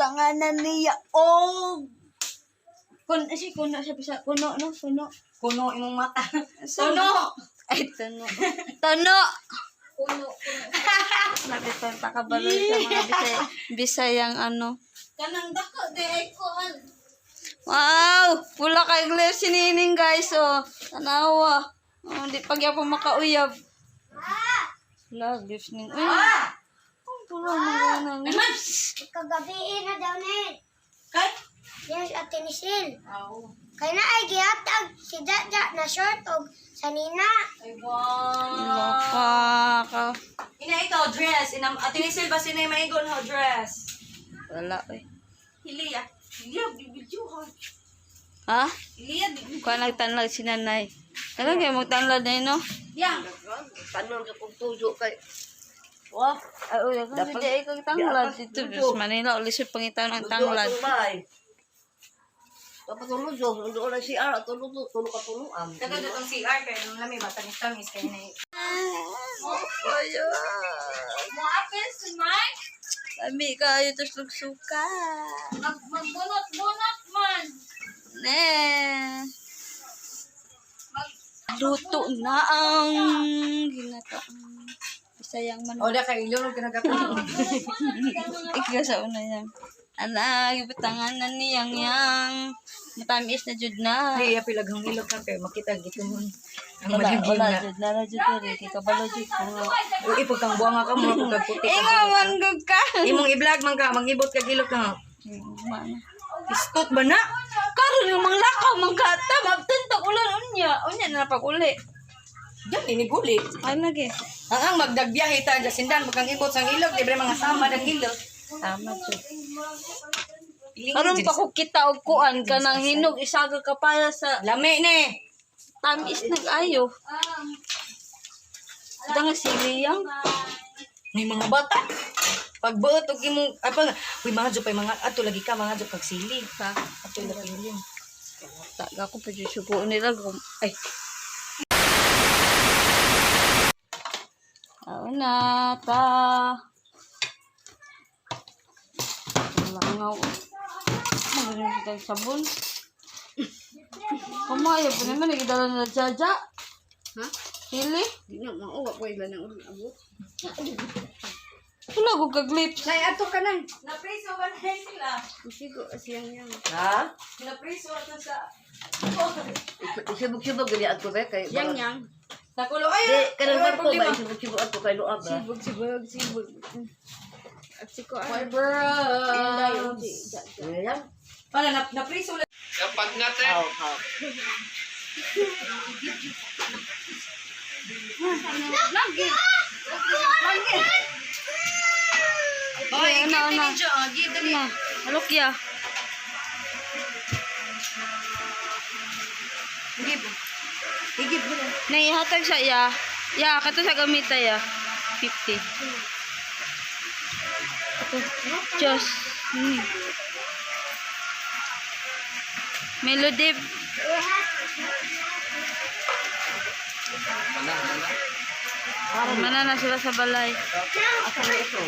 Gibutanganan niya og kun si kuno siya bisa kuno, no, kuno. Kuno imong mata. Kuno. Ay, tuno. Tuno. Kuno, kuno. Lapit pa pakabalo sa mga Bisaya, Bisayang ano. Kanang dako di ay kuan. Wow! Pula kay Claire si Nining, guys, oh. Tanawa. Oh, di pagyapon makauyab. Love lips ning. Uy. Oh, pula na na. Kagabi na daw ni. Kay? Yes, at tinisil. Aw. Kay na ay gihatag si Jaja na short og sanina. Ay wow. Loka ka. Ina ikaw dress. Ina Ate Nisel ba sinay maigon ho dress? Wala eh. Hiliya. Hiliya bibidyo ha. Ha? Hiliya bibidyo. Kuha nagtanlag si nanay. Talaga kayo magtanlag na yun, no? Yang. Tanon sa kong tuyo kay. Wah, Ay, uy, ako di ay kag tanglad dito sa Manila. Ulisod pangitan ang tanglad. Ludo atong bahay. Dapat tuluso, ludo na si R, tuluso, tulo ka tuluan. Daga dutong CR kay nung lami ba tamis-tamis kay na. Ayun. Mo apel si Mike. Lami kayo to sugsuka. Mag magbunot-bunot man. Ne. Luto na ang ginataang Bisayang manok. O da kay ilong kinagapon. Ikaw sa una yan. Ana, gibutangan na niyang yang. Matamis na jud na. Ay, iya pilaghang ilog ka kay makita gitumon. Ang Wala, malagim wala na. jud na na jud diri. Kay kabalo jud ko nga. Uy, pagkang buwanga ka mo pagkaputi ka. Inga man gud ka. Imong i-vlog man ka, mangibot kag ilog ka. Mana. Istot ba na? Karon yung manglakaw man ka ta, mabtantag ulan unya. Unya na pag uli. Diyan diniguli. Ay lagi. Ang magdagbiyahe ta jasindan pagkang ibot sang ilog, di ba mga sama ng ilog. Tama jud. Ilingon Karon jud pa ko kita og kuan kanang hinog isaga ka para sa Lami ni. tamis nag-ayo. Ito nga sili yang. May mga bata. Pagbuot og imong ay pag uy mga jud pay mga ato lagi ka mga jud kag sili. Ka. Ato lagi yun. Taga ko pa jud sugo nila. Ay. Ao na ta. Langaw. Magaling tayo sabon. Kamaya pa naman nagdala na jaja. Ha? Sili? Di na mauwa ko ila nang abot. Wala ko kaglips. Nay ato ka na. Napriso ba na sila? Sigo siyang yang. Ha? Napriso ato sa Isibog-sibog gali ato ba kay. Yang yang. Sa kulo ay. Di kanang barko ba isibog-sibog ato kay luab ba. Sibog, sibog, sibog. At si ko, My bro. Yan. Para na napriso lang. Kapag natin. Haw haw. Oy, Ano, ano? give ah, give dali. Na, alok ya. Give. Give mo. Naihatag siya ya. Ya, kato sa gamita ya. 50. Ito. Diyos. Melody. Mana na sila sa balay. Asa na ito?